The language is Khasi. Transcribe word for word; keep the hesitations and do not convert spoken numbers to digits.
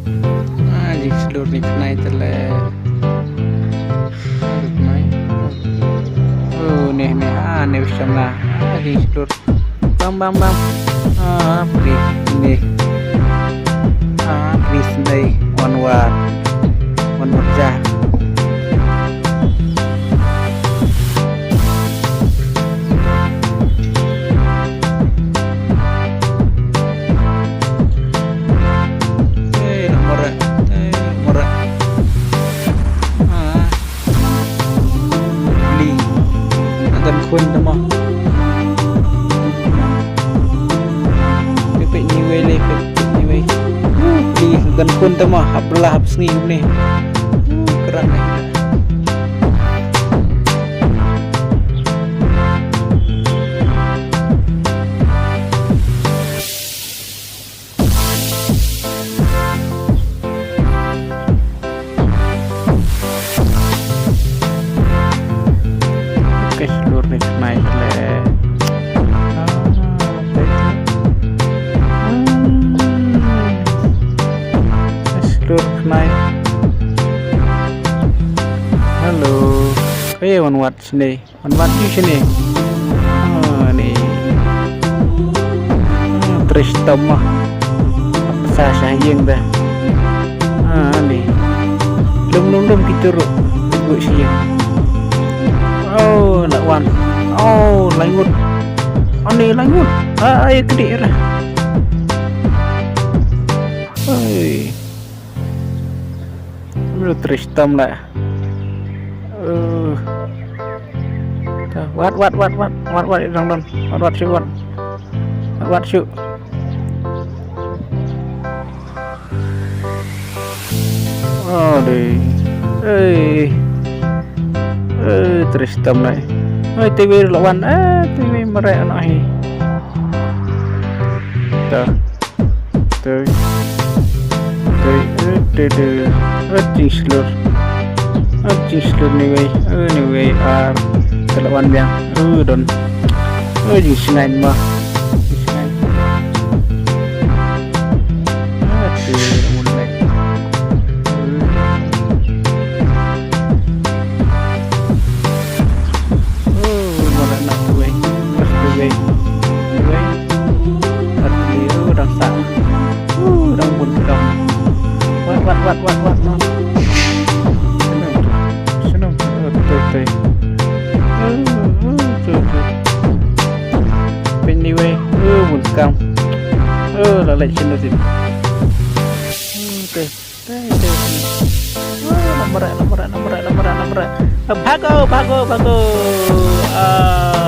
Ah, jingshlur ne khnai te le. Khnai. Oh, ne, ne, ah, ne, u sham la. Ah, jingshlur. Bam, bam, bam. Ah, please, ne. Ah, please, ne. One word. One word ja. Eh, la mora. Eh, la mora. Ah. Li. Ngan khun te mo. Peit, peit ni wei le, peit, peit ni wei. Li, ngan khun te mo. Hap la, hap sngi ne. Kren ne. Ka shlur ne khnai le. Ah, peit. Hmm. Ka shlur khnai. Hello. Kaei wan wad shane. Wan wad ïa shane. Ah, ne. Ah, trei shitom mo. Ap sa sha ïing da. Ah, ne. Lum, lum, lum, kita ruh. Leit sha ïing. Oh, la wan. Oh, lai ngut. Oh, ne, lai ngut. Ah, ai kdih ra. Oi. Melu trei shitom la. Eh. Ta, wad, wad, wad, wad. Wad, wad, dang don. Wad, wad, shu, wad. Wad, wad, shu. Oh, dei. Eh. Eh, trei shitom la. Oi, te wei la wan. Eh, te wei mareh noh hi. Ta. Te. Te, eh, te, te. Eh, jingshlur. Eh, jingshlur ni wei. Eh, ni wei ar. Te la wan biang. Eh, don. Eh, jingsngewbha. Jingsngewbha. Eh, te, mun leh. Eh. Oh, mara na kuwei. Kuwei. Kuwei. Kat liu dang sa. Uh, dang bun kam. Wat, wat, wat, wat, wat, no. Senang. Senang. Oh, betul, betul. Oh, oh, betul, betul. Pin liwei. Oh, bun kam. Oh, lalai senang sini. Oh, betul. Tei, tei, tei. Oh, la mrek, la mrek, la mrek, la mrek, la mrek. Bhago, bhago, bhago. Ah.